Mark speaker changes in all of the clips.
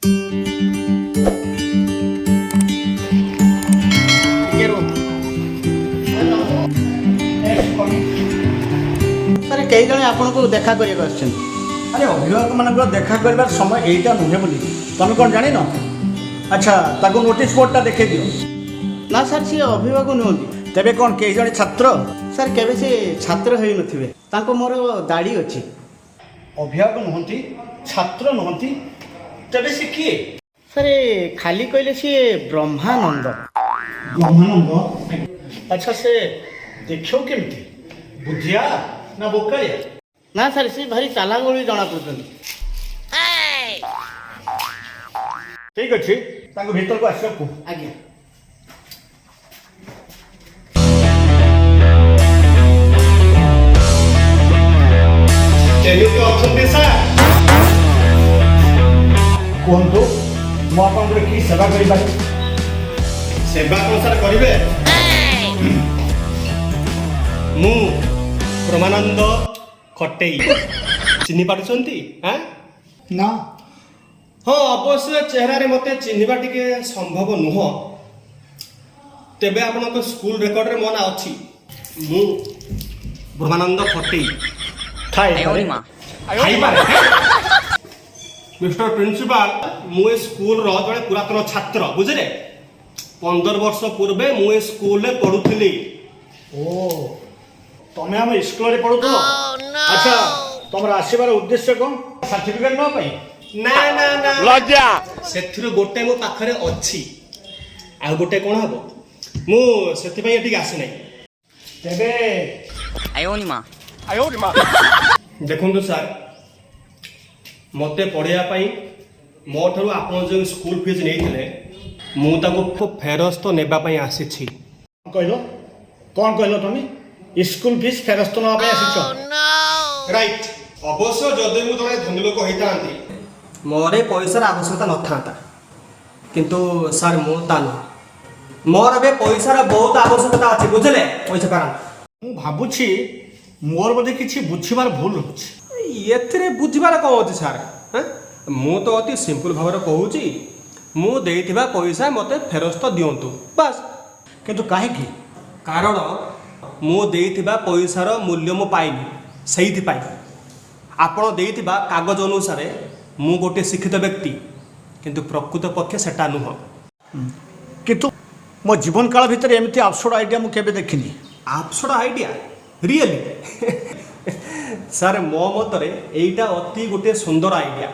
Speaker 1: ଟିକେ ରୁହନ୍ତୁ ସାର୍। କେହି ଜଣେ ଆପଣଙ୍କୁ ଦେଖା କରିବାକୁ ଆସିଛନ୍ତି।
Speaker 2: ଆରେ, ଅଭିଭାବକମାନଙ୍କର ଦେଖା କରିବାର ସମୟ ଏଇଟା ନୁହେଁ ବୋଲି ତମେ କ'ଣ ଜାଣିନ? ଆଚ୍ଛା, ତାକୁ ନୋଟିସ୍ ବୋର୍ଡ଼ଟା ଦେଖେଇ ଦିଅ।
Speaker 1: ନା ସାର୍, ସିଏ ଅଭିଭାବକ ନୁହନ୍ତି।
Speaker 2: ତେବେ କ'ଣ କେହି ଜଣେ ଛାତ୍ର?
Speaker 1: ସାର୍, କେବେ ସେ ଛାତ୍ର ହେଇନଥିବେ। ତାଙ୍କ ମୋର ଦାଢ଼ି ଅଛି।
Speaker 2: ଅଭିଭାବକ ନୁହନ୍ତି, ଛାତ୍ର ନୁହନ୍ତି, ତେବେ ସେ କିଏ?
Speaker 1: ସାର୍, ଖାଲି କହିଲେ ସିଏ ବ୍ରହ୍ମାନନ୍ଦ।
Speaker 2: ବ୍ରହ୍ମାନନ୍ଦ? ଆଚ୍ଛା, ସେ ଦେଖିବାକୁ କେମିତି? ବୁଦ୍ଧିଆ ନା ବୋକାଳିଆ?
Speaker 1: ନା ସାର୍, ସିଏ ଭାରି ଚାଲାକ ଭଳି ଜଣା ପଡ଼ୁଛନ୍ତି।
Speaker 2: ଠିକ ଅଛି, ତାଙ୍କୁ ଭିତରକୁ ଆସିବାକୁ କୁହ।
Speaker 1: ଆଜ୍ଞା।
Speaker 3: କେମିତି ଅଛନ୍ତି ସାର୍?
Speaker 2: କୁହନ୍ତୁ, ମୁଁ ଆପଣଙ୍କର କି ସେବା କରିପାରିବି?
Speaker 3: ସେବା କଣ ସାର୍ କରିବେ? ମୁଁ ବ୍ରହ୍ମାନନ୍ଦ ଖଟେଇ, ଚିହ୍ନି ପାରୁଛନ୍ତି? ଆଁ?
Speaker 2: ନା।
Speaker 3: ହଁ, ଅବଶ୍ୟ ଚେହେରାରେ ମୋତେ ଚିହ୍ନିବା ଟିକେ ସମ୍ଭବ ନୁହଁ। ତେବେ ଆପଣଙ୍କ ସ୍କୁଲ ରେକର୍ଡରେ ମୋ ନାଁ ଅଛି। ମୁଁ ବ୍ରହ୍ମାନନ୍ଦ ଖଟେଇ।
Speaker 2: ଥାଇପାରେ।
Speaker 3: ଥାଇପାରେ। ମିଷ୍ଟର ପ୍ରିନ୍ସିପାଲ, ମୁଁ ଏ ସ୍କୁଲର ଜଣେ ପୁରାତନ ଛାତ୍ର, ବୁଝିଲେ? 15 ବର୍ଷ ପୂର୍ବେ ମୁଁ ଏ ସ୍କୁଲରେ ପଢୁଥିଲି।
Speaker 2: ଓ, ତମେ ଆମ ସ୍କୁଲରେ ପଢୁଥିଲ? ଆଚ୍ଛା, ତମର ଆସିବାର ଉଦ୍ଦେଶ୍ୟ କ'ଣ? ସାର୍ଟିଫିକେଟ ନେବା ପାଇଁ?
Speaker 3: ନା ନା ନା, ଲଜ୍ଜା। ସେଥିରୁ ଗୋଟେ ମୋ ପାଖରେ ଅଛି, ଆଉ ଗୋଟେ କ'ଣ ହବ? ମୁଁ ସେଥିପାଇଁ ଏଠିକି ଆସିନାହିଁ।
Speaker 2: ତେବେ?
Speaker 4: 哎呦我的妈！
Speaker 3: ଦେଖନ୍ତୁ ସାର୍, ମୋତେ ପଢ଼ିବା ପାଇଁ ମୋ ଠାରୁ ଆପଣ ଯେଉଁ ସ୍କୁଲ ଫିଜ୍ ନେଇଥିଲେ, ମୁଁ ତାକୁ ଫେରସ୍ତ ନେବା ପାଇଁ ଆସିଛି।
Speaker 2: କ'ଣ କହିଲ? କ'ଣ କହିଲ? ତମେ ସ୍କୁଲ ଫିସ୍ ଫେରସ୍ତ ନେବା ପାଇଁ ଆସିଛ?
Speaker 3: ରାଇଟ୍। ଅବଶ୍ୟ ଯଦି ମୁଁ ଜଣେ ଧନୀ ଲୋକ ହେଇଥାନ୍ତି, ମୋର ଏ ପଇସାର ଆବଶ୍ୟକତା ନଥାନ୍ତା। କିନ୍ତୁ ସାର୍, ମୁଁ ତା ନୁହଁ। ମୋର ଏବେ ପଇସାର ବହୁତ ଆବଶ୍ୟକତା ଅଛି, ବୁଝିଲେ? ପଇସା ପାରନ୍ତୁ।
Speaker 2: ମୁଁ ଭାବୁଛି ମୋର ବୋଧେ କିଛି ବୁଝିବାର ଭୁଲ ରହୁଛି।
Speaker 3: ଏଥିରେ ବୁଝିବାର କ'ଣ ଅଛି ସାର୍? ହେଁ? ମୁଁ ତ ଅତି ସିମ୍ପଲ୍ ଭାବରେ କହୁଛି, ମୁଁ ଦେଇଥିବା ପଇସା ମୋତେ ଫେରସ୍ତ ଦିଅନ୍ତୁ, ବାସ୍।
Speaker 2: କିନ୍ତୁ କାହିଁକି?
Speaker 3: କାରଣ ମୁଁ ଦେଇଥିବା ପଇସାର ମୂଲ୍ୟ ମୁଁ ପାଇନି, ସେଇଥିପାଇଁ। ଆପଣ ଦେଇଥିବା କାଗଜ ଅନୁସାରେ ମୁଁ ଗୋଟିଏ ଶିକ୍ଷିତ ବ୍ୟକ୍ତି, କିନ୍ତୁ ପ୍ରକୃତ ପକ୍ଷେ ସେଟା ନୁହଁ।
Speaker 2: କିନ୍ତୁ ମୋ ଜୀବନ କାଳ ଭିତରେ ଏମିତି ଆବସର୍ଡ ଆଇଡ଼ିଆ ମୁଁ କେବେ ଦେଖିନି।
Speaker 3: Absurd idea? ରିଏଲି ସାର୍, ମୋ ମତରେ ଏଇଟା ଅତି ଗୋଟିଏ ସୁନ୍ଦର ଆଇଡ଼ିଆ।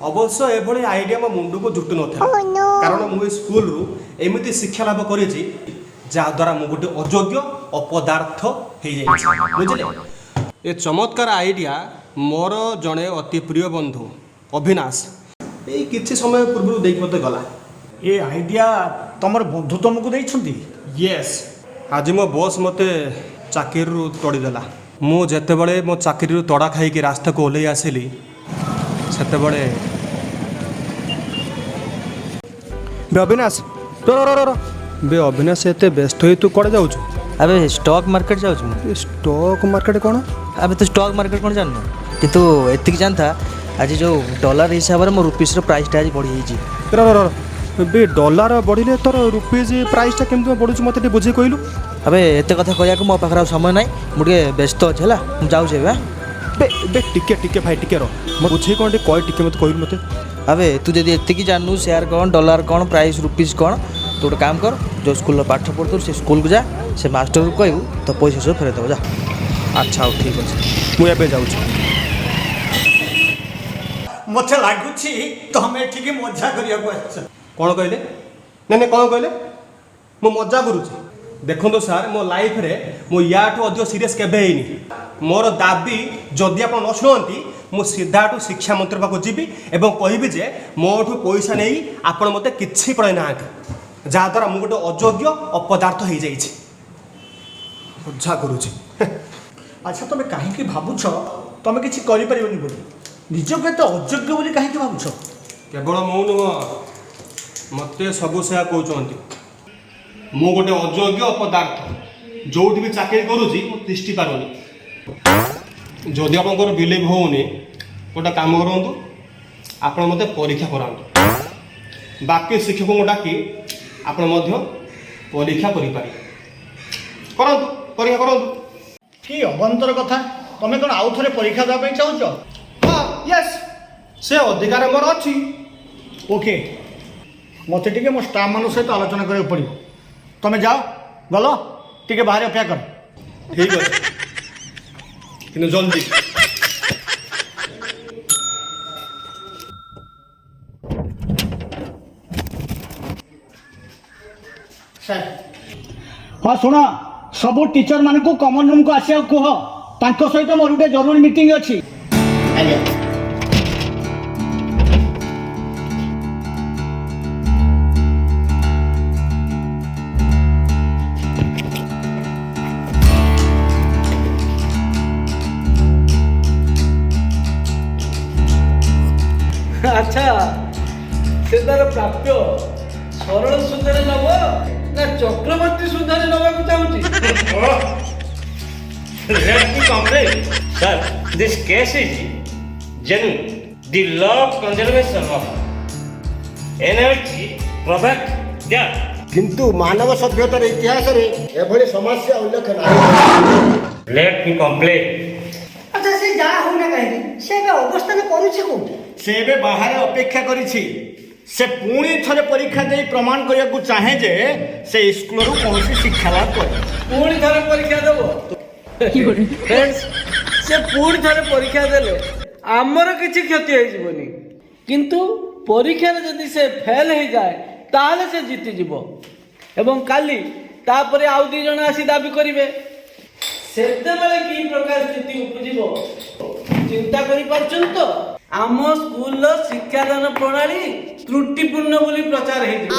Speaker 3: ଅବଶ୍ୟ ଏଭଳି ଆଇଡ଼ିଆ ମୋ ମୁଣ୍ଡକୁ ଜୁଟୁ ନଥିଲା, କାରଣ ମୁଁ ଏ ସ୍କୁଲରୁ ଏମିତି ଶିକ୍ଷା ଲାଭ କରିଛି, ଯାହାଦ୍ୱାରା ମୁଁ ଗୋଟେ ଅଯୋଗ୍ୟ ଅପଦାର୍ଥ ହେଇଯାଇଛି, ବୁଝିଲେ? ଏ ଚମତ୍କାର ଆଇଡ଼ିଆ ମୋର ଜଣେ ଅତି ପ୍ରିୟ ବନ୍ଧୁ ଅବିନାଶ ଏଇ କିଛି ସମୟ ପୂର୍ବରୁ ଦେଇକି ମୋତେ ଗଲା।
Speaker 2: ଏ ଆଇଡ଼ିଆ ତମର ବନ୍ଧୁ ତମକୁ ଦେଇଛନ୍ତି?
Speaker 3: ୟେସ୍। ଆଜି ମୋ ବସ୍ ମୋତେ ଚାକିରିରୁ ତଡ଼ିଦେଲା। ମୁଁ ଯେତେବେଳେ ମୋ ଚାକିରିରୁ ତଡ଼ା ଖାଇକି ରାସ୍ତାକୁ ଓହ୍ଲେଇ ଆସିଲି, ସେତେବେଳେ, ବେ ଅବିନାଶ, ର ର ର ର, ବେ ଅବିନାଶ, ଏତେ ବ୍ୟସ୍ତ ହେଇ ତୁ କୁଆଡ଼େ ଯାଉଛୁ?
Speaker 5: ଆବେ, ଷ୍ଟକ୍ ମାର୍କେଟ ଯାଉଛି ମୁଁ।
Speaker 3: ଷ୍ଟକ୍ ମାର୍କେଟ କ'ଣ?
Speaker 5: ଆବେ, ତୁ ଷ୍ଟକ୍ ମାର୍କେଟ କ'ଣ ଜାଣିନୁ? କିନ୍ତୁ ଏତିକି ଜାଣିଥା, ଆଜି ଯେଉଁ ଡଲାର ହିସାବରେ ମୋ ରୁପିସ୍ର ପ୍ରାଇସ୍ଟା ଆଜି ବଢ଼ିଯାଇଛି।
Speaker 3: ର ର ର, ବେ ଡଲାର ବଢ଼ିଲେ ତୋର ରୁପିଜ୍ ପ୍ରାଇସ୍ଟା କେମିତି ବଢ଼ୁଛି? ମୋତେ ଟିକେ ବୁଝେଇ କହିଲୁ।
Speaker 5: ଆବେ, ଏତେ କଥା କହିବାକୁ ମୋ ପାଖରେ ଆଉ ସମୟ ନାହିଁ। ମୁଁ ଟିକେ ବ୍ୟସ୍ତ ଅଛି, ହେଲା? ମୁଁ ଯାଉଛି ଏବେ, ଆଁ?
Speaker 3: ବେ ବେ, ଟିକେ ଟିକେ ଭାଇ, ଟିକେ ରହ। ମୁଁ ବୁଝେଇ କ'ଣ ଟିକେ କହ, ଟିକେ ମୋତେ କହିଲୁ ମୋତେ।
Speaker 5: ଆବେ, ତୁ ଯଦି ଏତିକି ଜାଣିନୁ ସେୟାର କ'ଣ, ଡଲାର କ'ଣ, ପ୍ରାଇସ୍ ରୁପିସ୍ କ'ଣ, ତୁ ଗୋଟେ କାମ କର, ଯେଉଁ ସ୍କୁଲରେ ପାଠ ପଢ଼ୁଥିଲୁ ସେ ସ୍କୁଲକୁ ଯା, ସେ ମାଷ୍ଟରକୁ କହିବୁ ତୋ ପଇସା ସବୁ ଫେରେଇ ଦେବ, ଯା।
Speaker 3: ଆଚ୍ଛା, ହଉ, ଠିକ୍ ଅଛି, ମୁଁ ଏବେ ଯାଉଛି।
Speaker 2: ମୋତେ ଲାଗୁଛି ତମେ ଏଠିକି ମଜା କରିବାକୁ ଆସିଛ।
Speaker 3: କ'ଣ କହିଲେ? ନାଇଁ ନାଇଁ, କ'ଣ କହିଲେ? ମୁଁ ମଜା କରୁଛି? ଦେଖନ୍ତୁ ସାର୍, ମୋ ଲାଇଫରେ ମୁଁ ୟାଠୁ ଅଧିକ ସିରିୟସ୍ କେବେ ହେଇନି। ମୋର ଦାବି ଯଦି ଆପଣ ନ ଶୁଣନ୍ତି, ମୁଁ ସିଧାଠୁ ଶିକ୍ଷା ମନ୍ତ୍ରୀ ପାଖକୁ ଯିବି ଏବଂ କହିବି ଯେ ମୋଠୁ ପଇସା ନେଇ ଆପଣ ମୋତେ କିଛି ପଢ଼ାଇ ନାହାନ୍ତି, ଯାହାଦ୍ୱାରା ମୁଁ ଗୋଟେ ଅଯୋଗ୍ୟ ଅପଦାର୍ଥ ହେଇଯାଇଛି। ମଜା କରୁଛି?
Speaker 2: ଆଚ୍ଛା, ତମେ କାହିଁକି ଭାବୁଛ ତମେ କିଛି କରିପାରିବନି ବୋଲି? ନିଜକୁ ଏତେ ଅଯୋଗ୍ୟ ବୋଲି କାହିଁକି ଭାବୁଛ?
Speaker 3: କେବଳ ମୁଁ ନୁହଁ, ମୋତେ ସବୁ ସେୟା କହୁଛନ୍ତି। ମୁଁ ଗୋଟେ ଅଯୋଗ୍ୟ ଅପଦାର୍ଥ। ଯୋଉଠି ବି ଚାକିରି କରୁଛି, ମୁଁ ତିଷ୍ଠି ପାରୁନି। ଯଦି ଆପଣଙ୍କର ବିଲିଭ୍ ହେଉନି, ଗୋଟେ କାମ କରନ୍ତୁ। ଆପଣ ମୋତେ ପରୀକ୍ଷା କରାନ୍ତୁ। ବାକି ଶିକ୍ଷକଙ୍କୁ ଡାକି ଆପଣ ମଧ୍ୟ ପରୀକ୍ଷା କରିପାରିବେ। କରନ୍ତୁ, ପରୀକ୍ଷା କରନ୍ତୁ।
Speaker 2: କି ଅବାନ୍ତର କଥା! ତମେ କ'ଣ ଆଉ ଥରେ ପରୀକ୍ଷା ଦେବା ପାଇଁ ଚାହୁଁଛ?
Speaker 3: ହଁ, ୟେସ୍, ସେ ଅଧିକାର ମୋର ଅଛି।
Speaker 2: ଓକେ, ମୋତେ ଟିକେ ମୋ ଷ୍ଟାଫ୍ମାନଙ୍କ ସହିତ ଆଲୋଚନା କରିବାକୁ ପଡ଼ିବ। ତମେ ଯାଅ, ଗଲ, ଟିକେ ବାହାରେ ଅପେକ୍ଷା କର।
Speaker 3: ଠିକ ଅଛି, କିନ୍ତୁ ଜଲ୍ଦି।
Speaker 1: ସାର୍।
Speaker 2: ହଁ, ଶୁଣ, ସବୁ ଟିଚର ମାନଙ୍କୁ କମନ ରୁମକୁ ଆସିବାକୁ କୁହ। ତାଙ୍କ ସହିତ ମୋର ଗୋଟେ ଜରୁରୀ ମିଟିଂ ଅଛି।
Speaker 1: ଆଜ୍ଞା।
Speaker 4: ଆଚ୍ଛା, ସେ ତାର ପ୍ରାପ୍ୟ ସରଳ ସୁଧରେ ନବ ନା ଚକ୍ରବର୍ତ୍ତୀ ସୁଧରେ ନେବାକୁ ଚାହୁଁଛି?
Speaker 6: Let me complain. Sir, this case is genuine. The law of conservation of energy provide that
Speaker 7: କିନ୍ତୁ ମାନବ ସଭ୍ୟତାର ଇତିହାସରେ ଏଭଳି ସମସ୍ୟା ଉଲ୍ଲେଖ ନାହିଁ।
Speaker 6: Let me complain.
Speaker 1: ଆଚ୍ଛା, ସେ ଯାହା ହଉନା କାହିଁକି, ସେ ଏବେ ଅବସ୍ଥାନ କରୁଛି କୋଉଠି?
Speaker 2: ସେ ଏବେ ବାହାରେ ଅପେକ୍ଷା କରିଛି। ସେ ପୁଣି ଥରେ ପରୀକ୍ଷା ଦେଇ ପ୍ରମାଣ କରିବାକୁ ଚାହେଁ ଯେ ସେ ସ୍କୁଲରୁ କୌଣସି ଶିକ୍ଷା ଲାଭ କରି
Speaker 4: ପୁଣି ଥରେ ପରୀକ୍ଷା ଦେବ? ଫ୍ରେଣ୍ଡସ୍, ସେ ପୁଣି ଥରେ ପରୀକ୍ଷା ଦେଲେ ଆମର କିଛି କ୍ଷତି ହେଇଯିବନି, କିନ୍ତୁ ପରୀକ୍ଷାରେ ଯଦି ସେ ଫେଲ୍ ହେଇଯାଏ, ତାହେଲେ ସେ ଜିତିଯିବ ଏବଂ କାଲି ତାପରେ ଆଉ ଦି ଜଣ ଆସି ଦାବି କରିବେ। ସେତେବେଳେ କି ପ୍ରକାର ସ୍ଥିତି ଉପୁଜିବ, ଚିନ୍ତା କରିପାରୁଛନ୍ତି ତ? ଆମ ସ୍କୁଲର ଶିକ୍ଷାଦାନ ପ୍ରଣାଳୀ ତ୍ରୁଟିପୂର୍ଣ୍ଣ ବୋଲି ପ୍ରଚାର ହେଇଯିବ।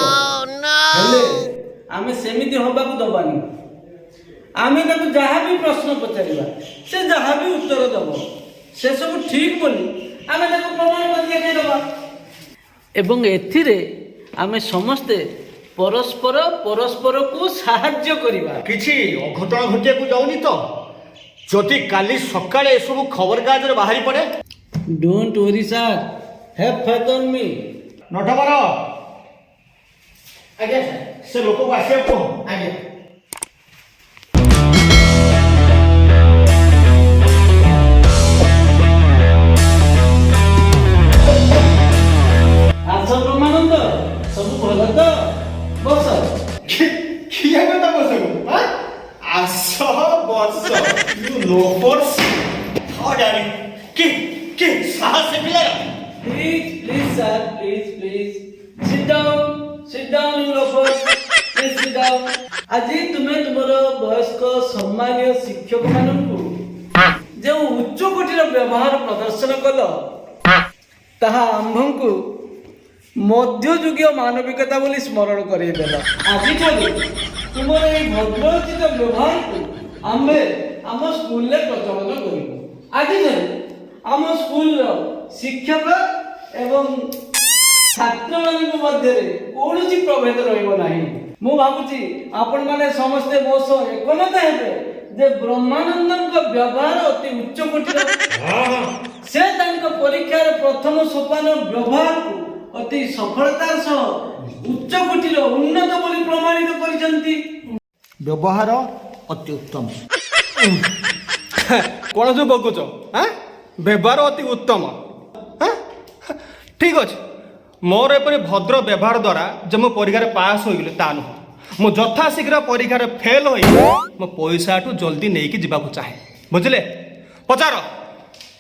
Speaker 4: ହେଲେ ଆମେ ସେମିତି ହବାକୁ ଦବାନି। ଆମେ ତାକୁ ଯାହା ବି ପ୍ରଶ୍ନ ପଚାରିବା, ସେ ଯାହା ବି ଉତ୍ତର ଦବ, ସେସବୁ ଠିକ ବୋଲି ଆମେ ତାକୁ ପ୍ରମାଣ କରି ଦେଖେଇଦେବା ଏବଂ ଏଥିରେ ଆମେ ସମସ୍ତେ ପରସ୍ପର ପରସ୍ପରକୁ ସାହାଯ୍ୟ କରିବା।
Speaker 2: କିଛି ଅଘଟଣ ଘଟିବାକୁ ଯାଉନି ତ? ଯଦି କାଲି ସକାଳେ ଏସବୁ ଖବରକାଗଜରେ ବାହାରି ପଡ଼େ?
Speaker 4: Don't worry, sir, have faith on me.
Speaker 2: Natabar.
Speaker 1: ଆଜ୍ଞା ସାର୍।
Speaker 2: ସେ ଲୋକକୁ ଆସିବାକୁ କୁହ।
Speaker 1: ଆଜ୍ଞା।
Speaker 4: ଆସ ବ୍ରହ୍ମାନନ୍ଦ, ସବୁ ଭଲ ତ? ବସ।
Speaker 3: କିଏ କଥା ବସକୁ? ଆସ, ବସ, you ଲୋଫର୍ସ।
Speaker 2: ଥଡାରି, କି କି ସାହସ ଏ ପିଲାର!
Speaker 4: Please, please, sir, please, please. Sit down, sit down, you loafers. Please sit down. ଆଜି ତୁମେ ତୁମର ବୟସ୍କ ସମ୍ମାନୀୟ ଶିକ୍ଷକମାନଙ୍କୁ ଯେଉଁ ଉଚ୍ଚ କୋଟିର ବ୍ୟବହାର ପ୍ରଦର୍ଶନ କଲ, ତାହା ଆମ୍ଭଙ୍କୁ ମଧ୍ୟଯୁଗୀୟ ମାନବିକତା ବୋଲି ସ୍ମରଣ କରେଇଦେଲା। ଆଜିଠାରୁ ତୁମର ଏହି ଭଦ୍ରୋଚିତ ବ୍ୟବହାରକୁ ଆମ୍ଭେ ଆମ ସ୍କୁଲରେ ପ୍ରଚଳନ କରିବୁ। ଆଜିଠାରୁ ଆମ ସ୍କୁଲର ଶିକ୍ଷକ ଏବଂ ଛାତ୍ରମାନଙ୍କ ମଧ୍ୟରେ କୌଣସି ପ୍ରଭେଦ ରହିବ ନାହିଁ। ମୁଁ ଭାବୁଛି ଆପଣମାନେ ସମସ୍ତେ ମୋ ସହ ଏକମତ ହେବେ ଯେ ବ୍ରହ୍ମାନନ୍ଦଙ୍କ ବ୍ୟବହାର ଅତି ଉଚ୍ଚ କୋଟିର। ସେ ତାଙ୍କ ପରୀକ୍ଷାର ପ୍ରଥମ ସୋପାନ ବ୍ୟବହାରକୁ ଅତି ସଫଳତାର ସହ ଉଚ୍ଚ କୋଟିର ଉନ୍ନତ ବୋଲି ପ୍ରମାଣିତ କରିଛନ୍ତି।
Speaker 2: ବ୍ୟବହାର ଅତି ଉତ୍ତମ।
Speaker 3: କ'ଣ ସବୁ ବକୁଛ? ଆଁ, ବ୍ୟବହାର ଅତି ଉତ୍ତମ? ଆଁ? ଠିକ ଅଛି, ମୋର ଏପରି ଭଦ୍ର ବ୍ୟବହାର ଦ୍ୱାରା ଯେ ମୁଁ ପରୀକ୍ଷାରେ ପାସ୍ ହୋଇଗଲି ତା ନୁହଁ। ମୁଁ ଯଥାଶୀଘ୍ର ପରୀକ୍ଷାରେ ଫେଲ୍ ହୋଇ ମୋ ପଇସାଠୁ ଜଲ୍ଦି ନେଇକି ଯିବାକୁ ଚାହେଁ, ବୁଝିଲେ? ପଚାର,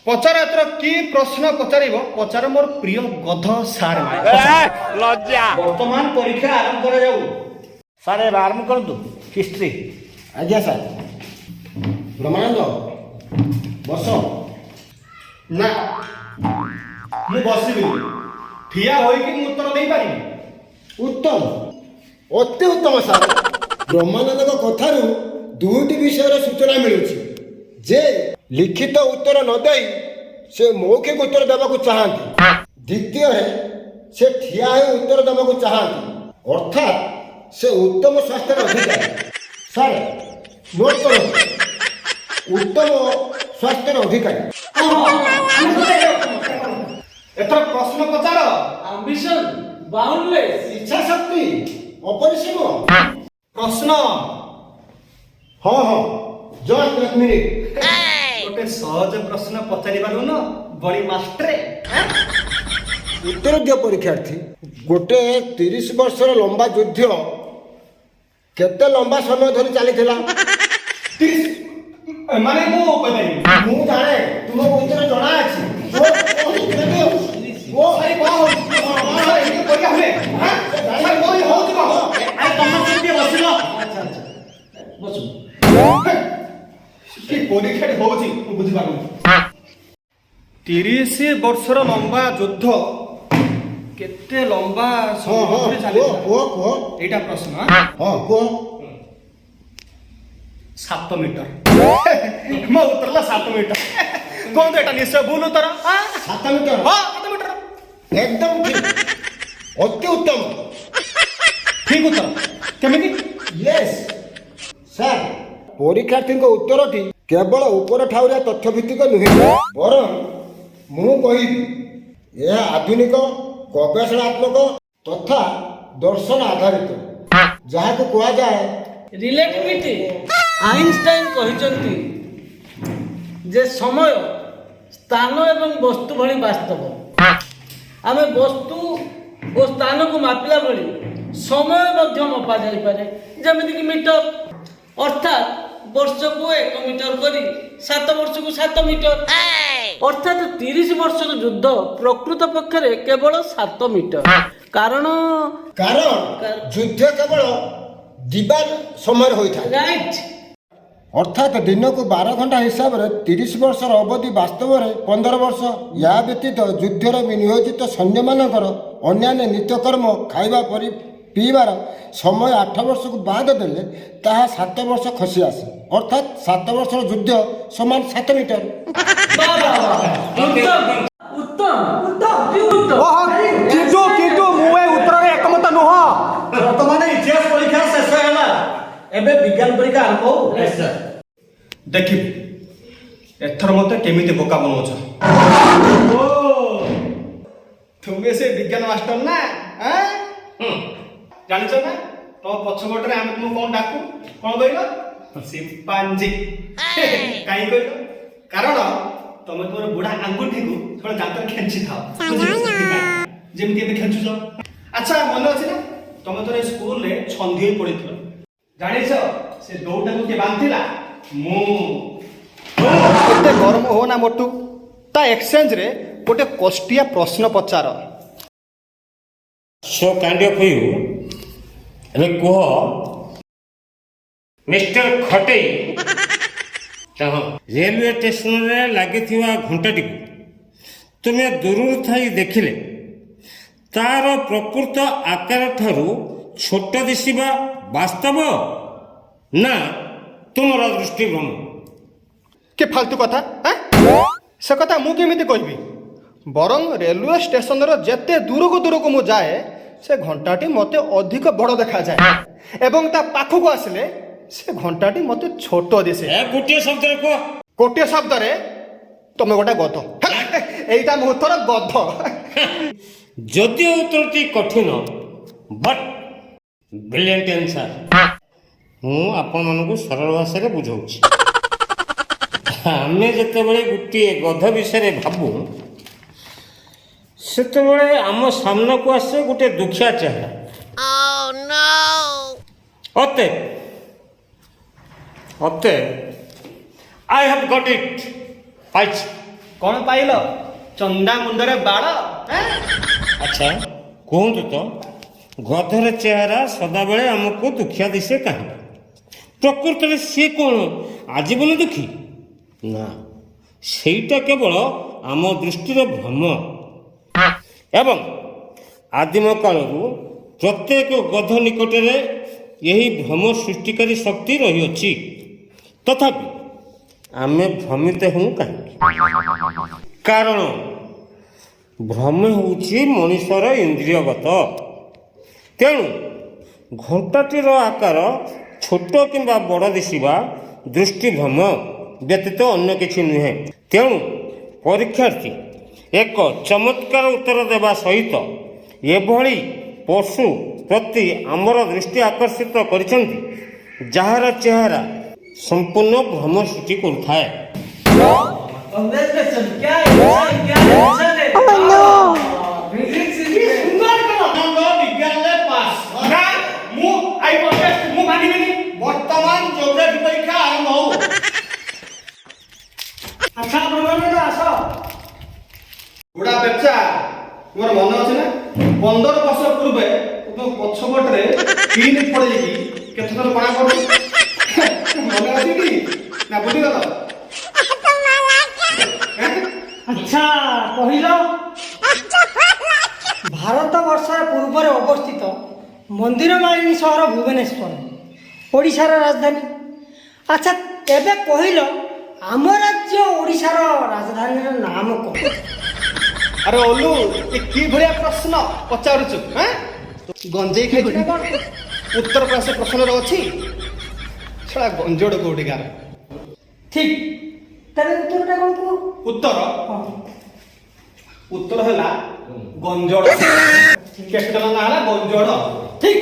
Speaker 3: ପଚାର, ଏଥର କି ପ୍ରଶ୍ନ ପଚାରିବ ପଚାର, ମୋର ପ୍ରିୟ ଗଧ ସାର୍ ମାନେ।
Speaker 2: ବର୍ତ୍ତମାନ ପରୀକ୍ଷା ଆରମ୍ଭ କରାଯାଉ। ସାର୍, ଏବେ ଆରମ୍ଭ କରନ୍ତୁ, ହିଷ୍ଟ୍ରି।
Speaker 7: ଆଜ୍ଞା ସାର୍। ବ୍ରହ୍ମାନନ୍ଦ, ବସ।
Speaker 3: ନା, ମୁଁ ବସିବିନି। ଠିଆ ହୋଇକି ମୁଁ ଉତ୍ତର ଦେଇପାରିବି।
Speaker 7: ଉତ୍ତମ, ଅତି ଉତ୍ତମ ସାର୍। ବ୍ରହ୍ମାନନ୍ଦଙ୍କ କଥାରୁ ଦୁଇଟି ବିଷୟର ସୂଚନା ମିଳୁଛି ଯେ ଲିଖିତ ଉତ୍ତର ନ ଦେଇ ସେ ମୌଖିକ ଉତ୍ତର ଦେବାକୁ ଚାହାନ୍ତି। ଦ୍ୱିତୀୟରେ, ସେ ଠିଆ ହୋଇ ଉତ୍ତର ଦେବାକୁ ଚାହାନ୍ତି, ଅର୍ଥାତ୍ ସେ ଉତ୍ତମ ସ୍ୱାସ୍ଥ୍ୟର ଅଧିକାରୀ। ସାର୍, ନୋଟ୍ କରନ୍ତୁ, ଉତ୍ତମ ସ୍ୱାସ୍ଥ୍ୟର ଅଧିକାରୀ।
Speaker 3: ଏଥର ପ୍ରଶ୍ନ ପଚାର।
Speaker 4: ଆମ୍ବିସନ ବାଉଣ୍ଡଲେସ୍।
Speaker 7: ଇଚ୍ଛା ଶକ୍ତି ଅପରିସୀମ।
Speaker 3: ପ୍ରଶ୍ନ।
Speaker 7: ହଁ, ଜଷ୍ଟ ଏକ ମିନିଟ୍।
Speaker 3: ଗୋଟେ ସହଜ ପ୍ରଶ୍ନ ପଚାରି ପାରୁନ ବଳି ମାଷ୍ଟ୍ରେ?
Speaker 7: ଉତ୍ତର ଦିଅ ପରୀକ୍ଷାର୍ଥୀ, ଗୋଟେ 30 ବର୍ଷର ଲମ୍ବା ଯୁଦ୍ଧ କେତେ ଲମ୍ବା ସମୟ ଧରି ଚାଲିଥିଲା?
Speaker 3: 30 ମାନେ ମୁଁ କହିପାରିବି।
Speaker 7: ମୁଁ ଜାଣେ ତୁମକୁ ଉତ୍ତର ଜଣା ଅଛି। କୁହ, କୁହ, ଉତ୍ତର ଦିଅ। କୁହ।
Speaker 3: ସାର୍, କଣ ହଉଛି? ସାର୍, ଏମିତି ପରୀକ୍ଷା ହୁଏ? ହାଁ? ସାର୍, କଣ ହଉଛି କଣ?
Speaker 1: ଆରେ, ତମେ କେମିତି ବସିଲ?
Speaker 4: ଆଚ୍ଛା, ବସୁ।
Speaker 3: କି ପରୀକ୍ଷାଟି ହଉଛି ମୁଁ ବୁଝିପାରୁନି। 30 ବର୍ଷର ଲମ୍ବା ଯୁଦ୍ଧ କେତେ ଲମ୍ବା
Speaker 7: ହଁ
Speaker 3: ସମୟ
Speaker 7: ହଁ
Speaker 3: ଧରି
Speaker 7: କୁହ।
Speaker 3: ଚାଲିଥିଲା?
Speaker 7: କୁହ, କୁହ।
Speaker 3: ଏଇଟା ପ୍ରଶ୍ନ ଆଁ?
Speaker 7: ହଁ, କୁହ।
Speaker 3: 7 ମିଟର। ମୋ ଉତ୍ତର ହେଲା 7 ମିଟର। କୁହନ୍ତୁ, ଏଟା ନିଶ୍ଚୟ ଭୁଲ ଉତ୍ତର ଆଁ?
Speaker 7: 7 ମିଟର?
Speaker 3: ହଁ, 7 ମିଟର।
Speaker 7: ଏକଦମ ଠିକ, ଅତି ଉତ୍ତମ।
Speaker 3: ଠିକ ଉତ୍ତର କେମିତି?
Speaker 7: ୟେସ୍ ସାର୍, ପରୀକ୍ଷାର୍ଥୀଙ୍କ ଉତ୍ତରଟି କେବଳ ଉପର ଠାଉରିଆ ତଥ୍ୟ ଭିତ୍ତିକ ନୁହେଁ, ବରଂ ମୁଁ କହିବି ଏହା ଆଧୁନିକ ଗବେଷଣାତ୍ମକ ତଥା ଦର୍ଶନ ଆଧାରିତ, ଯାହାକୁ କୁହାଯାଏ
Speaker 4: ରିଲେଟିଭିଟି। ଆଇନଷ୍ଟାଇନ କହିଛନ୍ତି ଯେ ସମୟ ସ୍ଥାନ ଏବଂ ବସ୍ତୁ ଭଳି ବାସ୍ତବ। ଆମେ ବସ୍ତୁ ଓ ସ୍ଥାନକୁ ମାପିଲା ଭଳି ସମୟ ମଧ୍ୟ ମପା ଯାଇପାରେ, ଯେମିତିକି ମିଟର। ଅର୍ଥାତ୍ ବର୍ଷକୁ 1 ମିଟର କରି 7 ବର୍ଷକୁ 7 ମିଟର। ଅର୍ଥାତ୍ 30 ବର୍ଷର ଯୁଦ୍ଧ ପ୍ରକୃତ ପକ୍ଷରେ କେବଳ 7 ମିଟର, କାରଣ
Speaker 7: କାରଣ ଯୁଦ୍ଧ କେବଳ ଦିବା ସମୟରେ ହୋଇଥାଏ।
Speaker 4: ରାଇଟ୍।
Speaker 7: ଅର୍ଥାତ୍ ଦିନକୁ 12 ଘଣ୍ଟା ହିସାବରେ 30 ବର୍ଷର ଅବଧି ବାସ୍ତବରେ 15 ବର୍ଷ। ଏହା ବ୍ୟତୀତ ଯୁଦ୍ଧରେ ନିୟୋଜିତ ସୈନ୍ୟମାନଙ୍କର ଅନ୍ୟାନ୍ୟ ନିତ୍ୟକର୍ମ, ଖାଇବା ପରି ପିଇବାର ସମୟ 8 ବର୍ଷକୁ ବାଦ ଦେଲେ ତାହା 7 ବର୍ଷ ଖସି ଆସେ। ଅର୍ଥାତ୍ 7 ବର୍ଷର ଯୁଦ୍ଧ ସମାନ 7 ମିଟର।
Speaker 4: ବାহ ବାହ ବାହ, ଉତ୍ତମ, ଉତ୍ତମ, ଉତ୍ତମ, ଉତ୍ତମ।
Speaker 3: ଓହୋ, କିନ୍ତୁ ମୁଁ ଏ ଉତ୍ତରରେ ଏକମତ ନୁହଁ।
Speaker 1: ବର୍ତ୍ତମାନ ଇତିହାସ ପରୀକ୍ଷା ଶେଷ ହେଲା, ଏବେ ବିଜ୍ଞାନ ପରୀକ୍ଷା ଆରମ୍ଭ ହଉ।
Speaker 3: ଦେଖିବି ଏଥର ମତେ କେମିତି ବୋକା ବନଉଛ। ଓ, ତୁମେ ସେ ବିଜ୍ଞାନ ମାଷ୍ଟର ନା ଆଁ? ଜାଣିଛ ନା, ତମ ପଛପଟରେ ଆମେ ତୁମକୁ କଣ ଡାକୁ? କଣ କହିଲ? ସିମ୍ପାଞ୍ଜି। କାହିଁ କହିଲ? କାରଣ ତମେ ତୁମର ବୁଢା ଆଙ୍ଗୁଠିକୁ ସବୁବେଳେ ଦାନ୍ତରେ ଖେଞ୍ଚି ଥାଅ, ବୁଝିଲ? ସେଥିପାଇଁ। ଯେମିତି ଏବେ ଖେଞ୍ଚୁଛ। ଆଚ୍ଛା, ମନେ ଅଛି ନା, ତମେ ଥରେ ସ୍କୁଲରେ ଛନ୍ଦି ହୋଇ ପଡିଥିଲ? ଜାଣିଛ ସେ ଦଉଟାକୁ କିଏ ବାନ୍ଧିଥିଲା? ମୁଁ। ଏତେ ଗରମ ହୋ ନା ମୋଟୁ, ତା ଏକ୍ସଚେଞ୍ଜରେ ଗୋଟେ କଷ୍ଟିଆ ପ୍ରଶ୍ନ ପଚାର।
Speaker 6: So kind of you. ଏବେ କୁହ ମିଷ୍ଟର ଖଟେଇ, ଚାହ, ରେଲୱେ ଷ୍ଟେସନରେ ଲାଗିଥିବା ଘଣ୍ଟାଟିକୁ ତୁମେ ଦୂରରୁ ଥାଇ ଦେଖିଲେ ତାର ପ୍ରକୃତ ଆକାର ଠାରୁ ଛୋଟ ଦିଶିବା ବାସ୍ତବ ନା ତୁମର ଦୃଷ୍ଟିଭ୍ରମ?
Speaker 3: କି ଫାଲତୁ କଥା ଆଁ? ସେ କଥା ମୁଁ କେମିତି କହିବି? ବରଂ ରେଲୱେ ଷ୍ଟେସନର ଯେତେ ଦୂରକୁ ଦୂରକୁ ମୁଁ ଯାଏ, ସେ ଘଣ୍ଟାଟି ମୋତେ ଅଧିକ ବଡ଼ ଦେଖାଯାଏ ଏବଂ ତା ପାଖକୁ ଆସିଲେ ସେ ଘଣ୍ଟାଟି ମୋତେ ଛୋଟ ଦିଶେ।
Speaker 6: ଏ ଗୋଟିଏ ଶବ୍ଦରେ କୁହ।
Speaker 3: ଗୋଟିଏ ଶବ୍ଦରେ, ତମେ ଗୋଟେ ଗଧ। ହେଲା, ଏଇଟା ମୋ ଉତ୍ତର, ଗଧ।
Speaker 6: ଯଦିଓ ଉତ୍ତରଟି କଠିନ, ବଟ୍ ବ୍ରିଲିଏଣ୍ଟ ଆନ୍ସର। ମୁଁ ଆପଣମାନଙ୍କୁ ସରଳ ଭାଷାରେ ବୁଝାଉଛି। ଆମେ ଯେତେବେଳେ ଗୋଟିଏ ଗଧ ବିଷୟରେ ଭାବୁ, ସେତେବେଳେ ଆମ ସାମ୍ନାକୁ ଆସେ ଗୋଟିଏ ଦୁଖିଆ ଚେହେରା। ଅତେ I have got it, ପାଇଛି।
Speaker 3: କ'ଣ ପାଇଲ? ଚନ୍ଦା ମୁଣ୍ଡରେ ବାଳ ଆଁ?
Speaker 6: ଆଚ୍ଛା କୁହନ୍ତୁ ତ, ଗଧର ଚେହେରା ସଦାବେଳେ ଆମକୁ ଦୁଖିଆ ଦିଶେ କାହିଁକି? ପ୍ରକୃତରେ ସିଏ କ'ଣ ଆଜୀବନ ଦୁଃଖୀ? ନା, ସେଇଟା କେବଳ ଆମ ଦୃଷ୍ଟିର ଭ୍ରମ। ଏବଂ ଆଦିମ କାଳରୁ ପ୍ରତ୍ୟେକ ଗଧ ନିକଟରେ ଏହି ଭ୍ରମ ସୃଷ୍ଟିକାରୀ ଶକ୍ତି ରହିଅଛି। ତଥାପି ଆମେ ଭ୍ରମିତ ହେଉ କାହିଁକି? କାରଣ ଭ୍ରମ ହେଉଛି ମଣିଷର ଇନ୍ଦ୍ରିୟଗତ। ତେଣୁ ଘଣ୍ଟାଟିର ଆକାର ଛୋଟ କିମ୍ବା ବଡ଼ ଦିଶିବା ଦୃଷ୍ଟିଭ୍ରମ ବ୍ୟତୀତ ଅନ୍ୟ କିଛି ନୁହେଁ। ତେଣୁ ପରୀକ୍ଷାର୍ଥୀ ଏକ ଚମତ୍କାର ଉତ୍ତର ଦେବା ସହିତ ଏଭଳି ପଶୁ ପ୍ରତି ଆମର ଦୃଷ୍ଟି ଆକର୍ଷିତ କରିଛନ୍ତି, ଯାହାର ଚେହେରା ସମ୍ପୂର୍ଣ୍ଣ ଭ୍ରମ ସୃଷ୍ଟି କରୁଥାଏ।
Speaker 4: Congratulations! क्या आंसर, क्या आंसर है! Physics is
Speaker 1: ସୁନ୍ଦର କଲ।
Speaker 2: ଆନନ୍ଦ ବିଜ୍ଞାନରେ ପାସ୍। ନା, ମୁଁ I protest, ମୁଁ ମାନିବିନି।
Speaker 1: ବର୍ତ୍ତମାନ ଜୋଗ୍ରାଫି ପରୀକ୍ଷା ଆରମ୍ଭ ହଉ।
Speaker 8: ଆଚ୍ଛା ବ୍ରହ୍ମାନନ୍ଦ, ଆସ।
Speaker 3: ବୁଢା ପେଚା, ତୁମର ମନେ ଅଛି ନା, 15 ବର୍ଷ ପୂର୍ବେ ତୁମ ପଛପଟରେ ପିନ୍ ଫଡେଇକି କେତେ ଥର କଣା କରୁଛୁ? ମନେ ଅଛି କି ନା ବୁଝିଗଲ?
Speaker 8: ଆଚ୍ଛା କହିଲ, ଭାରତ ବର୍ଷର ପୂର୍ବରେ ଅବସ୍ଥିତ ମନ୍ଦିର ମାଳିନୀ ସହର ଭୁବନେଶ୍ୱର ଓଡ଼ିଶାର ରାଜଧାନୀ। ଆଚ୍ଛା, ଏବେ କହିଲ, ଆମ ରାଜ୍ୟ ଓଡ଼ିଶାର ରାଜଧାନୀର ନାମ କଣ?
Speaker 3: ଆରେ ଓଲୁ, ଏ କି ଭଳିଆ ପ୍ରଶ୍ନ ପଚାରୁଛୁ ଆଁ? ଗଞ୍ଜେଇ ଖାଇଛୁ ନା କଣ? ଉତ୍ତର ପ୍ରଶ୍ନ ପ୍ରଶ୍ନର ଅଛି। ଛଡ଼ା ଗଞ୍ଜୋଡ଼ କୋଉଠିକାର।
Speaker 8: ଠିକ, ତେବେ ଉତ୍ତରଟା କଣ କୁହ?
Speaker 3: ଉତ୍ତର?
Speaker 8: ହଁ।
Speaker 3: ଉତ୍ତର ହେଲା ଗଞ୍ଜୋଡ଼। କ୍ୟାପିଟାଲ ନାଁ ହେଲା ଗଞ୍ଜୋଡ଼।
Speaker 8: ଠିକ,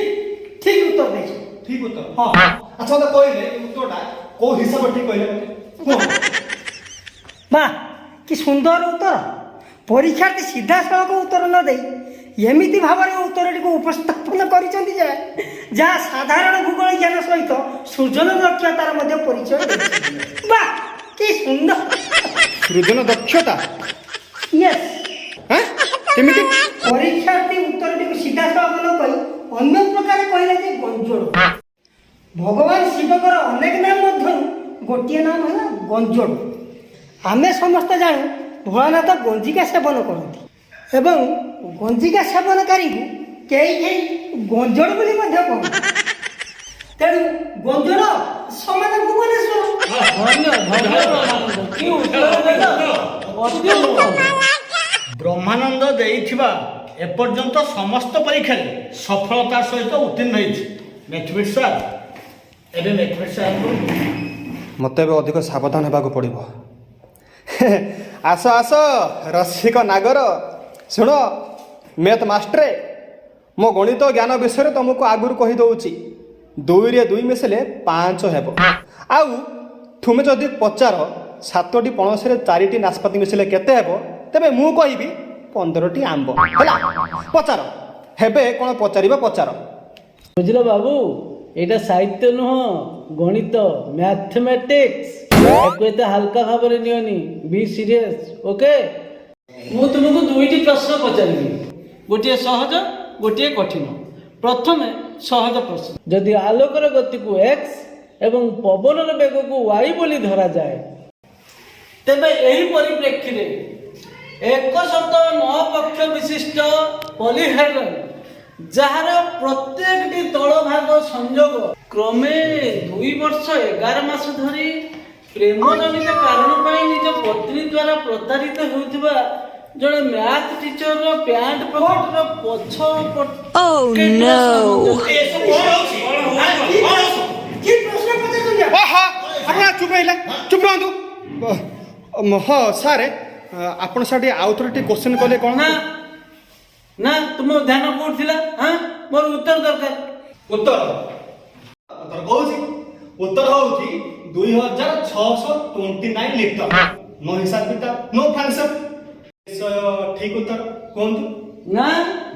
Speaker 8: ଠିକ ଉତ୍ତର ଦେଇଛ।
Speaker 3: ଠିକ ଉତ୍ତର?
Speaker 8: ହଁ।
Speaker 3: ଆଚ୍ଛା, ମତେ କହିଲେ, ଏ ଉତ୍ତରଟା କୋଉ ହିସାବ ଠିକ କହିଲେ ମତେ କୁହ।
Speaker 8: ବାহ, କି ସୁନ୍ଦର ଉତ୍ତର! ପରୀକ୍ଷାର୍ଥୀ ସିଧାସଳଖ ଉତ୍ତର ନ ଦେଇ ଏମିତି ଭାବରେ ଉତ୍ତରଟିକୁ ଉପସ୍ଥାପନ କରିଛନ୍ତି ଯେ ଯାହା ସାଧାରଣ ଭୂଗୋଳ ଜ୍ଞାନ ସହିତ ସୃଜନ ଦକ୍ଷତାର ମଧ୍ୟ ପରିଚୟ ଦେଇଛି। ବାহ, କି ସୁନ୍ଦର!
Speaker 3: ସୃଜନ ଦକ୍ଷତା?
Speaker 8: ୟେସ୍।
Speaker 3: ହାଁ, କେମିତି?
Speaker 8: ପରୀକ୍ଷାର୍ଥୀ ଉତ୍ତରଟିକୁ ସିଧାସଳଖ ନ କହି ଅନ୍ୟ ପ୍ରକାର କହିଲେ ଯେ ଗଞ୍ଜୋଡ଼। ଭଗବାନ ଶିବଙ୍କର ଅନେକ ନାମ ମଧ୍ୟରୁ ଗୋଟିଏ ନାମ ହେଲା ଗଞ୍ଜୋଡ଼। ଆମେ ସମସ୍ତେ ଜାଣୁ ଭୋଳାନାଥ ଗଞ୍ଜିକା ସେବନ କରନ୍ତି ଏବଂ ଗଞ୍ଜିକା ସେବନକାରୀଙ୍କୁ କେହି କେହି ଗଞ୍ଜୋଡ଼ ବୋଲି ମଧ୍ୟ କହନ୍ତି। ତେଣୁ ଗଞ୍ଜୋଡ଼ ସମାନ ଭୁବନେଶ୍ୱର।
Speaker 4: ଧନ୍ୟ ଧନ୍ୟ ବ୍ରହ୍ମାନନ୍ଦ, କି ଉତ୍ତର ଦେଲ! ଅତି ଉତ୍ତମ।
Speaker 2: ବ୍ରହ୍ମାନନ୍ଦ ଦେଇଥିବା ଏପର୍ଯ୍ୟନ୍ତ ସମସ୍ତ ପରୀକ୍ଷାରେ ସଫଳତାର ସହିତ ଉତ୍ତୀର୍ଣ୍ଣ ହେଇଛି। ମ୍ୟାଥମେଟିକ୍ସ ସାର୍, ଏବେ ମ୍ୟାଥମେଟିକ୍ସ ଆରମ୍ଭ।
Speaker 3: ମୋତେ ଏବେ ଅଧିକ ସାବଧାନ ହେବାକୁ ପଡ଼ିବ। ଆସ ଆସ ରସିକ ନାଗର। ଶୁଣ ମ୍ୟାଥ୍ ମାଷ୍ଟରେ, ମୋ ଗଣିତ ଜ୍ଞାନ ବିଷୟରେ ତୁମକୁ ଆଗରୁ କହିଦେଉଛି। ଦୁଇରେ ଦୁଇ ମିଶିଲେ 5 ହେବ। ଆଉ ତୁମେ ଯଦି ପଚାର ସାତଟି ପଣସରେ ଚାରିଟି ନାସପାତି ମିଶିଲେ କେତେ ହେବ, ତେବେ ମୁଁ କହିବି 15ଟି ଆମ୍ବ। ହେଲା, ପଚାର, ହେବେ କ'ଣ ପଚାରିବ ପଚାର।
Speaker 4: ବୁଝିଲ ବାବୁ, ଏଇଟା ସାହିତ୍ୟ ନୁହଁ, ଗଣିତ, ମ୍ୟାଥମେଟିକ୍ସ। ଏକୁ ଏତେ ହାଲକା ଭାବରେ ନିଅନି। Be serious, okay? ମୁଁ ତୁମକୁ ଦୁଇଟି ପ୍ରଶ୍ନ ପଚାରିବି, ଗୋଟିଏ ସହଜ, ଗୋଟିଏ କଠିନ। ପ୍ରଥମେ ସହଜ ପ୍ରଶ୍ନ। ଯଦି ଆଲୋକର ଗତିକୁ ଏକ୍ସ ଏବଂ ପବନର ବେଗକୁ ୱାଇ ବୋଲି ଧରାଯାଏ, ତେବେ ଏହି ପରିପ୍ରେକ୍ଷୀରେ 109 କକ୍ଷ ବିଶିଷ୍ଟ ପଲିହେଡ୍ରନ୍, ଯାହାର ପ୍ରତ୍ୟେକଟି ତଳ ଭାଗ ସଂଯୋଗ କ୍ରମେ 2 ବର୍ଷ 11 ମାସ ଧରି ପ୍ରେମଜନିତ କାରଣ ପାଇଁ ନିଜ ପତ୍ନୀ ଦ୍ୱାରା ପ୍ରତାରିତ ହେଉଥିବା ଜଣେ ମ୍ୟାଥ ଟିଚରର ପ୍ୟାଣ୍ଟ ପକେଟର ପଛ
Speaker 1: ଏସବୁ କଣ ହଉଛି? କଣ ହଉଛି?
Speaker 8: କି ପ୍ରଶ୍ନ ପଚାରୁଛନ୍ତି ଆପଣ?
Speaker 3: ଓହୋ, ଆପଣ ଚୁପ୍ ରହିଲେ, ଚୁପ୍ ରୁହନ୍ତୁ। ହଁ ସାର୍, ଆପଣ ସାର୍ ଟିକେ ଆଉ ଥରେ ଟିକେ କୋଶ୍ଚିନ୍ କଲେ କ'ଣ?
Speaker 4: ନା ନା, ତୁମ ଧ୍ୟାନ କୋଉଠି ଥିଲା? ହଁ, ମୋର ଉତ୍ତର ଦରକାର।
Speaker 3: ଉତ୍ତର, ଉତ୍ତର କହୁଛି। ଉତ୍ତର ହଉଛି 2629 ଲିଟର। ନୋ ହିସାବ କିତାବ, ନୋ ଫାଙ୍କସନ। ନିଶ୍ଚୟ ଠିକ ଉତ୍ତର, କୁହନ୍ତୁ।
Speaker 4: ନା,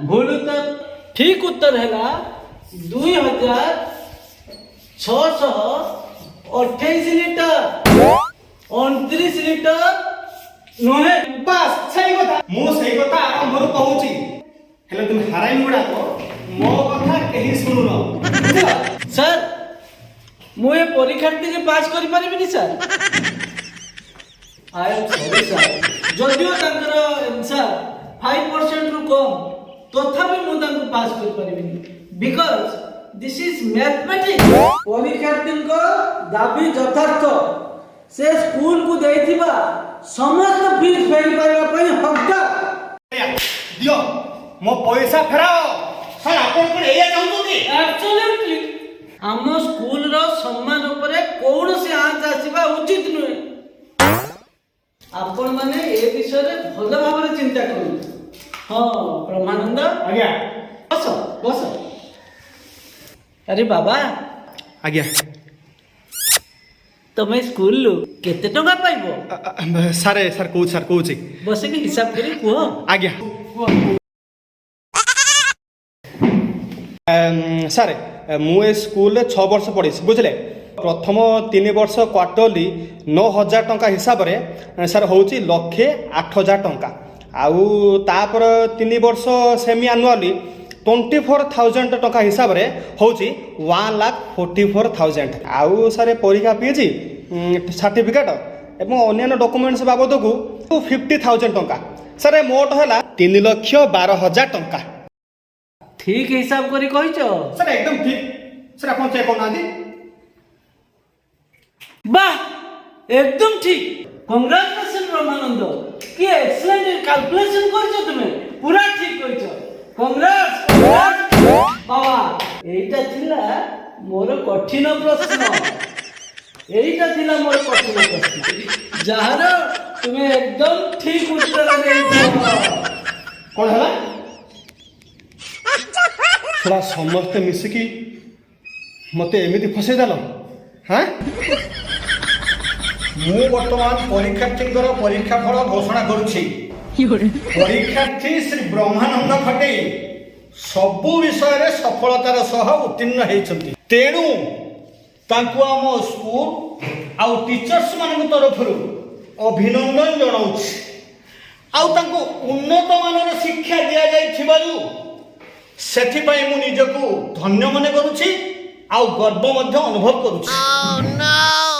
Speaker 4: ଭୁଲ ଉତ୍ତର। ଠିକ ଉତ୍ତର ହେଲା 2628 ଲିଟର, 29 ଲିଟର ନୁହେଁ।
Speaker 3: ବାସ୍, ସେଇ କଥା, ମୁଁ ସେଇ କଥା ଆରମ୍ଭରୁ କହୁଛି। ହେଲେ ତୁମେ ହାରାମି ଗୁଡାକ ମୋ କଥା କେହି ଶୁଣୁନ, ବୁଝିଲ?
Speaker 4: ସାର୍, ମୁଁ ଏ ପରୀକ୍ଷାର୍ଥୀକି ପାସ୍ କରିପାରିବିନି sir. I am sorry sir. ଯଦିଓ ତାଙ୍କର ଆନ୍ସର୍ 5%ରୁ କମ୍, ତଥାପି ମୁଁ ତାଙ୍କୁ ପାସ୍ କରିପାରିବିନି, because this is mathematics. ପରୀକ୍ଷାର୍ଥୀଙ୍କ ଦାବି ଯଥାର୍ଥ। ସେ ସ୍କୁଲକୁ ଦେଇଥିବା ସମସ୍ତ ଫିସ୍ ଫେରି ପାଇବା ପାଇଁ ହକଦାର।
Speaker 3: ଦିଅ, ମୋ ପଇସା ଫେରାଅ।
Speaker 1: ସାର୍, ଆପଣ କଣ ଏଇଆ ଚାହୁଁଛନ୍ତି?
Speaker 4: ଆବସଲ୍ୟୁଟଲି। ଆମ ସ୍କୁଲର ସମ୍ମାନ ଉପରେ କୌଣସି ଆଞ୍ଚ ଆସିବା ଉଚିତ ନୁହେଁ। ଆପଣମାନେ ଏ ବିଷୟରେ ଭଲ ଭାବରେ ଚିନ୍ତା କରନ୍ତୁ। ହଁ, ବ୍ରହ୍ମାନନ୍ଦ।
Speaker 2: ଆଜ୍ଞା।
Speaker 4: ବସ ବସ। ଆରେ ବାବା।
Speaker 3: ଆଜ୍ଞା।
Speaker 4: ତମେ ସ୍କୁଲରୁ କେତେ ଟଙ୍କା ପାଇବ?
Speaker 3: ସାର୍, ସାର୍, କହୁଛି ସାର୍, କହୁଛି।
Speaker 4: ବସିକି ହିସାବ କରି କୁହ।
Speaker 3: ଆଜ୍ଞା ସାର୍, ମୁଁ ଏ ସ୍କୁଲରେ 6 ବର୍ଷ ପଢ଼ିଛି, ବୁଝିଲେ? ପ୍ରଥମ 3 ବର୍ଷ କ୍ୱାର୍ଟରଲି 9,000 ଟଙ୍କା ହିସାବରେ ସାର୍ ହେଉଛି 1,08,000 ଟଙ୍କା। ଆଉ ତାପରେ 3 ବର୍ଷ ସେମି ଆନୁଆଲି 24,000 ଟଙ୍କା ହିସାବରେ ହେଉଛି 1,44,000। ଆଉ ସାର୍, ପରୀକ୍ଷା ଫିଜ୍, ସାର୍ଟିଫିକେଟ୍ ଏବଂ ଅନ୍ୟାନ୍ୟ ଡକୁମେଣ୍ଟସ୍ ବାବଦକୁ 50,000 ଟଙ୍କା। ସାର୍, ମୋଟ ହେଲା 3,12,000 ଟଙ୍କା।
Speaker 4: ଠିକ ହିସାବ କରି କହିଛ?
Speaker 3: ସାର୍, ଏକଦମ ଠିକ ସାର୍, ଆପଣ ଚେକ୍ କରୁନାହାନ୍ତି।
Speaker 4: ବାহ, ଏକଦମ ଠିକ। କଂଗ୍ରାଚୁଲେସନ ବ୍ରହ୍ମାନନ୍ଦ, କି ଏକ୍ସଲେଣ୍ଟ କାଲକୁଲେସନ କରିଛ ତୁମେ, ପୁରା ଠିକ କହିଛ। କଂଗ୍ରାଟ୍ସ ବାବା। ଏଇଟା ଥିଲା ମୋର କଠିନ ପ୍ରଶ୍ନ। ଏଇଟା ଥିଲା ମୋର କଠିନ ପ୍ରଶ୍ନ, ଯାହାର ତୁମେ ଏକଦମ ଠିକ ଉତ୍ତର ଦେଇଛ।
Speaker 3: କ'ଣ ହେଲା ଶଳା, ସମସ୍ତେ ମିଶିକି ମତେ ଏମିତି ଫସେଇଦେଲ, ହାଁ?
Speaker 2: ମୁଁ ବର୍ତ୍ତମାନ ପରୀକ୍ଷାର୍ଥୀଙ୍କର ପରୀକ୍ଷା ଫଳ ଘୋଷଣା କରୁଛି। ପରୀକ୍ଷାର୍ଥୀ ଶ୍ରୀ ବ୍ରହ୍ମାନନ୍ଦ ଖଟେଇ ସବୁ ବିଷୟରେ ସଫଳତାର ସହ ଉତ୍ତୀର୍ଣ୍ଣ ହେଇଛନ୍ତି। ତେଣୁ ତାଙ୍କୁ ଆମ ସ୍କୁଲ ଆଉ ଟିଚର୍ସ ମାନଙ୍କ ତରଫରୁ ଅଭିନନ୍ଦନ ଜଣାଉଛି। ଆଉ ତାଙ୍କୁ ଉନ୍ନତ ମାନର ଶିକ୍ଷା ଦିଆଯାଇଥିବାରୁ ସେଥିପାଇଁ ମୁଁ ନିଜକୁ ଧନ୍ୟ ମନେ କରୁଛି ଆଉ ଗର୍ବ ମଧ୍ୟ ଅନୁଭବ କରୁଛି।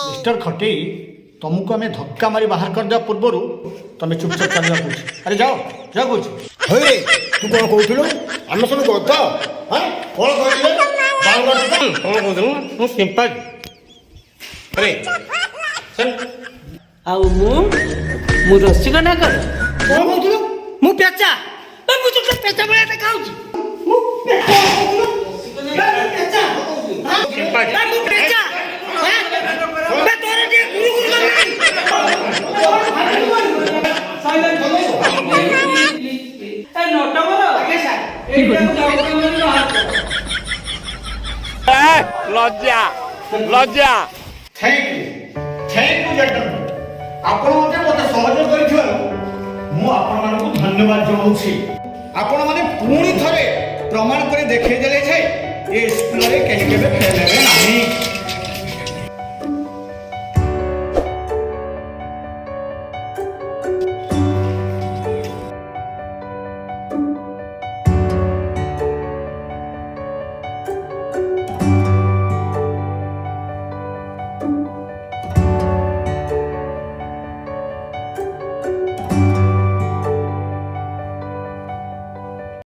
Speaker 2: ମିଷ୍ଟର ଖଟେଇ, ତମକୁ ଆମେ ଧକ୍କା ମାରି ବାହାର କରିଦେବା ପୂର୍ବରୁ ତମେ ଚୁପଚାପ ଚାଲିବା କହୁଛି। ଆରେ ଯାଅ, ଯାଅ କହୁଛି।
Speaker 7: ହଇରେ, ତୁ କ'ଣ କହୁଥିଲୁ? ଆମେ ସବୁ ଗଧ, ହଁ? କ'ଣ କହିଲେ? ବାଉଙ୍ଗା।
Speaker 6: କ'ଣ କହୁଥିଲୁ? ମୁଁ ସିମ୍ପାଜି। ଆରେ ଚାଲ।
Speaker 4: ଆଉ ମୁଁ ରସିକ ନାଗର।
Speaker 8: କ'ଣ କହୁଥିଲୁ? ମୁଁ ପେଚା? ଏ, ମୁଁ ତୋତେ ପେଚା ଭଳିଆ ଦେଖାଉଛି? ମୁଁ ପେଚା କହୁଥିଲୁ? ବେ, ମୁଁ ପେଚା? ହାଁ?
Speaker 6: ସିମ୍ପାଜି।
Speaker 8: ବେ, ମୁଁ ପେଚା? ହାଁ? ବେ, ତୋର ଟିକେ ଗୁରୁ ଗୁରୁ କରୁନି?
Speaker 4: Silence, please, please, please. ଏ ନଟବର, ଏଇଟାକୁ ଗାଉଁଲି ବାହାର କର।
Speaker 6: ଲଜ୍ଜା, ଲଜ୍ଜା।
Speaker 2: Thank you, thank you gentlemen. ଆପଣ ମୋତେ ସହଯୋଗ କରିଥିବାରୁ ମୁଁ ଆପଣମାନଙ୍କୁ ଧନ୍ୟବାଦ ଜଣାଉଛି। ଆପଣମାନେ ପୁଣି ଥରେ ପ୍ରମାଣ କରି ଦେଖେଇ ଦେଲେ ଯେ ଏ ସ୍କୁଲରେ କେହି କେବେ ଫେଲ୍ ହେବେ ନାହିଁ।